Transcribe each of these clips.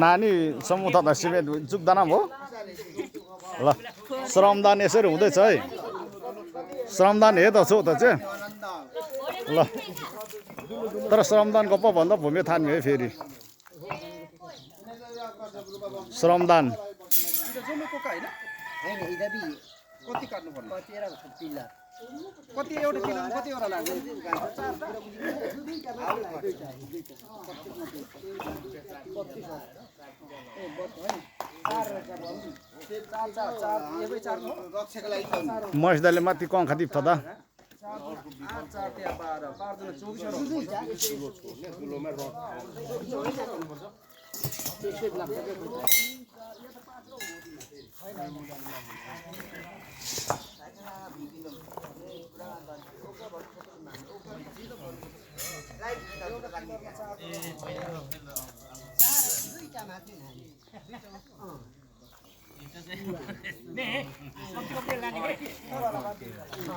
नानी समूह तथा शिविर जुक्दैन भयो ल श्रमदान यसरी हुँदैछ है श्रमदान हे त छु त चाहिँ ल तर श्रमदान गप्प भन्दा भूमि थान्ने है फेरि श्रमदान कति काट्नु पर्ने कति एउटा पिलामा कतिवटा लाग्छ महेश दाइले माथि कङ्खा टिप्छ त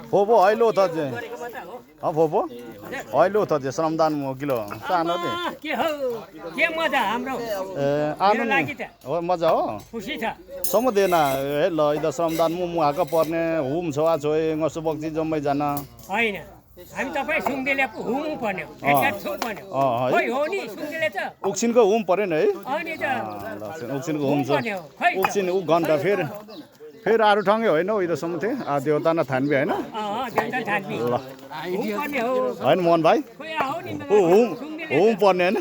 फोपो अहिले त चाहिँ फोपो अहिले त चाहिँ श्रमदान किलो सानो के हो के मजा हाम्रो हो मजा हो समुदेन हे ल इधर श्रमदान मुमु आएको पर्ने हुम छोआ छोए ngsu बक्सी जम्मै जान हैन हामी तपाई सुङदेले हुम पर्ने हेक्टर छु पर्ने खै हो नि सुङदेले त उक्सिनको हुम परेन है अनि त उक्सिनको हुम छ उक्सिन उ घण्टा फेर आरु ठाउँै होइन हो इधरसम्म थिए देवता न थान्बी होइन देवता थान्बी ल हुम पर्ने हो होइन मोहन भाइ खोइ हो नि हुम पर्ने होइन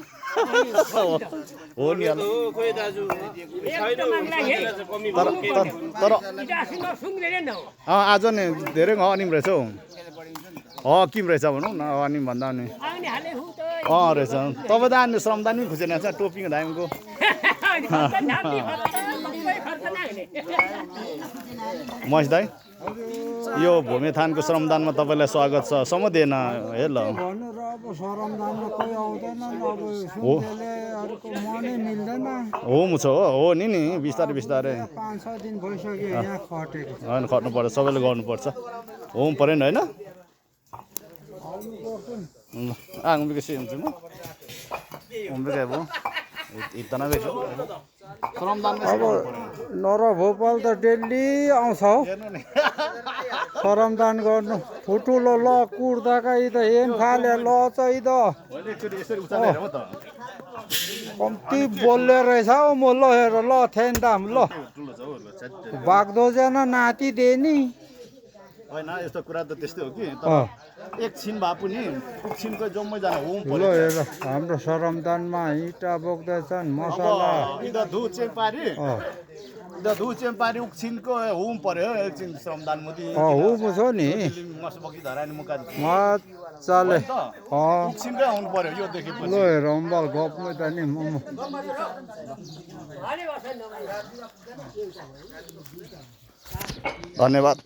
हो नि खोइ दाजु तर सुङदेले न आज नि धेरै अनिम रहेछ हौ किम रहेछ भनौँ न अनिम भन्दा नि रहेछ तपाईँ त आउने श्रमदान पनि खुसेन छ टोपीको धामको महेश दाइ यो भूमि थानको श्रमदानमा तपाईँलाई स्वागत छ समुदेन हे ल होम छ हो नि बिस्तारै बिस्तारै 5-6 दिन भइसक्यो यहाँ खटेको होइन खट्नुपर्छ सबैले गर्नुपर्छ होम परेन होइन आङबिके हुन्छ म उम्बिके अब इतना बेच्छु अब नर भोपाल त डेली आउँछ हौ श्रमदान गर्नु फुटुलो ल कुर्दाका त हेन फाले ल चाहिँ त कम्ती बोल्ने रहेछ हौ म ल हेर ल थेन दाम ल बागदोजना नाति दे नि होइन यस्तो कुरा त त्यस्तै हो कि एकछिन भए पनि एकछिनको जम्मै जानु होम ल हेर हाम्रो श्रमदानमा इँटा बोक्दैछन् मसला धु चेम्पारी उक्छिनको होम पर्यो एकछिन श्रमदान मुदी होम छ नि मसबकी धरानी मुका मजाले उक्छिनकै आउनु पर्यो यो देखेपछि ल हेर अम्बल गप्नु त नि धन्यवाद